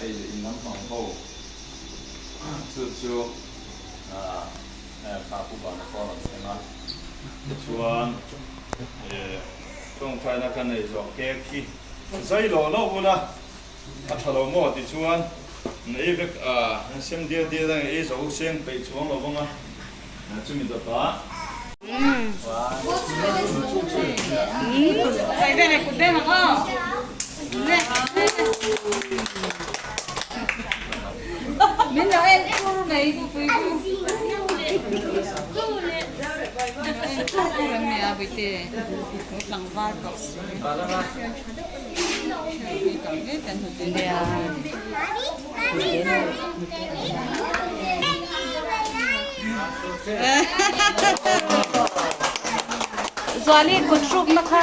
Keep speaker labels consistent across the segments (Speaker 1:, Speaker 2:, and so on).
Speaker 1: ei leh in lampang ho chu chu kha Pu Vana pawh a rawn thleng a, tichuan tawngtaina ka nei zawh cake hi zai lawh lawh ula a tha lo maw tichuan ei vek a sem dial dial a ei zo seng peih chuang lo vang a chumi dawtah.
Speaker 2: Zuali kut hrukna kha.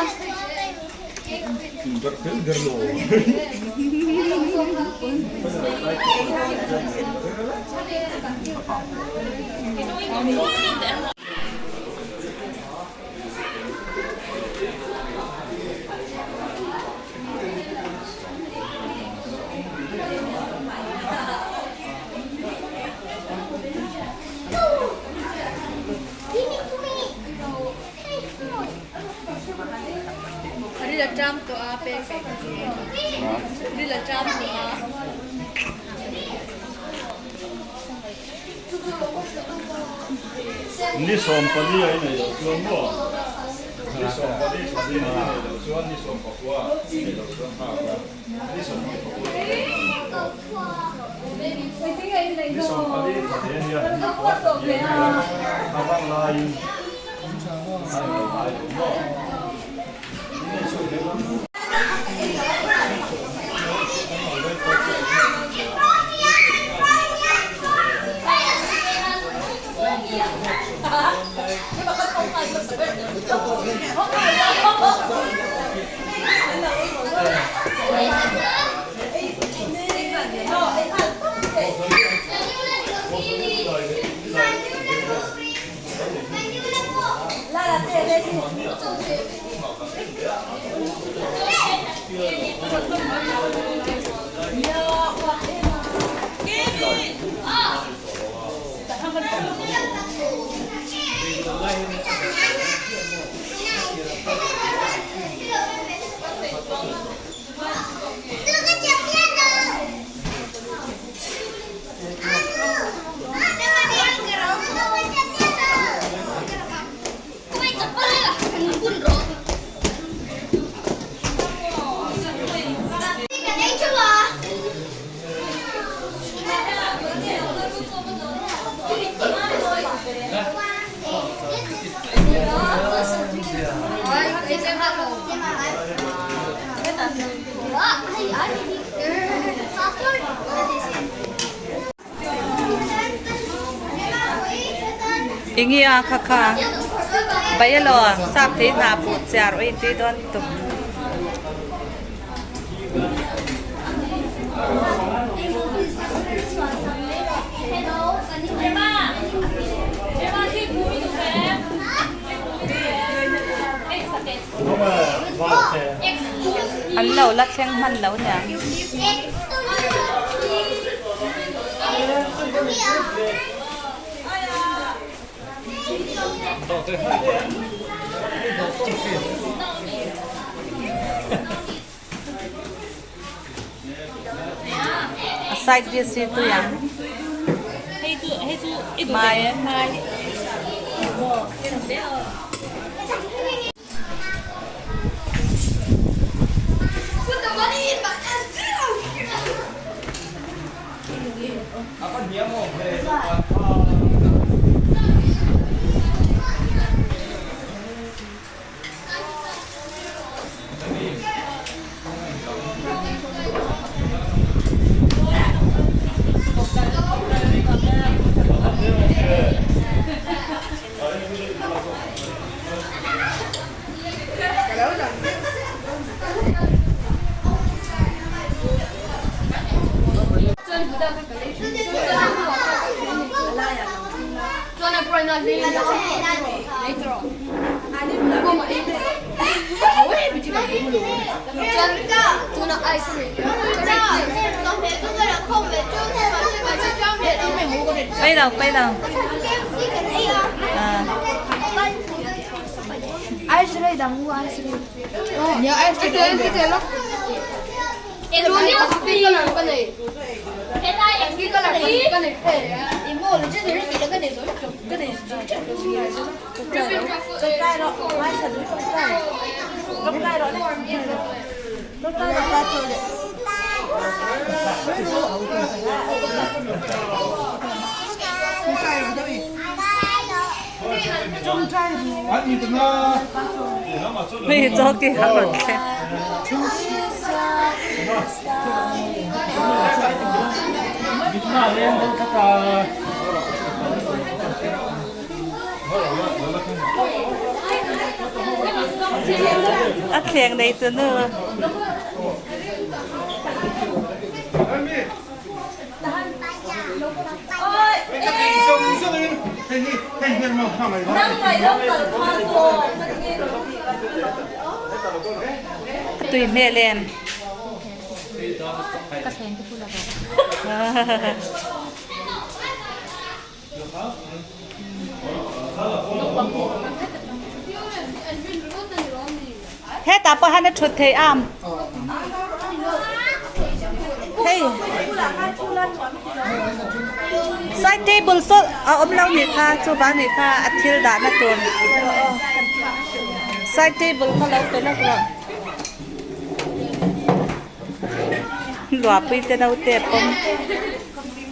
Speaker 1: Ni 14 a inei loh chuan maw? Ni 14 thla din a inei loh chuan ni 19 a inei loh chuan nghak a, ni 24 Ni 14 thla din hian ni kua thla din a nia, a vang laiin a inlo ngai lo maw? Inei chhuak hle lo.
Speaker 2: Enge a kha kha bayalo sap thei hna pawh chiar awih tui dawn tuk. An lo la thleng hman lo nia. A side dish hi tui ang. Mai. Pai lo pai lo. Hei chaw ki a rawn thleng. A thleng nei chu nu. A tui hmel em? Hetah pawh hian a thut theih am. Hei side table saw a awm lo nih kha chuvang nih kha a thil dahna tur side table kha lo pe lawk rawh. Luahpui te naute pawm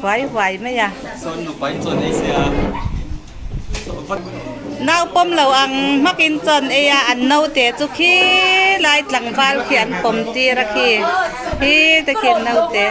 Speaker 2: huai huai mai a. Nau pawm lo ang hmakin chawn ei a an naute chu khi lai tlangval khi an pawm tir a khi khi te khi an naute.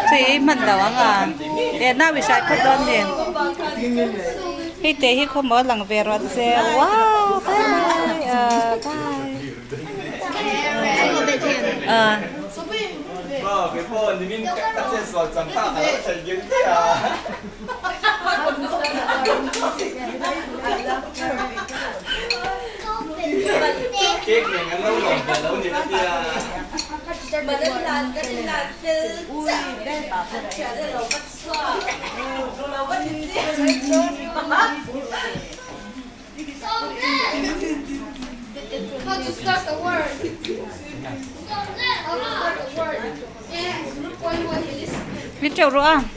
Speaker 2: Chui hman lo ang a e nau i hrai phawt dawn ni hei te hi khawmaw lang ve rawh se wow bye bye ah bye ah. Mi teuh ruah a.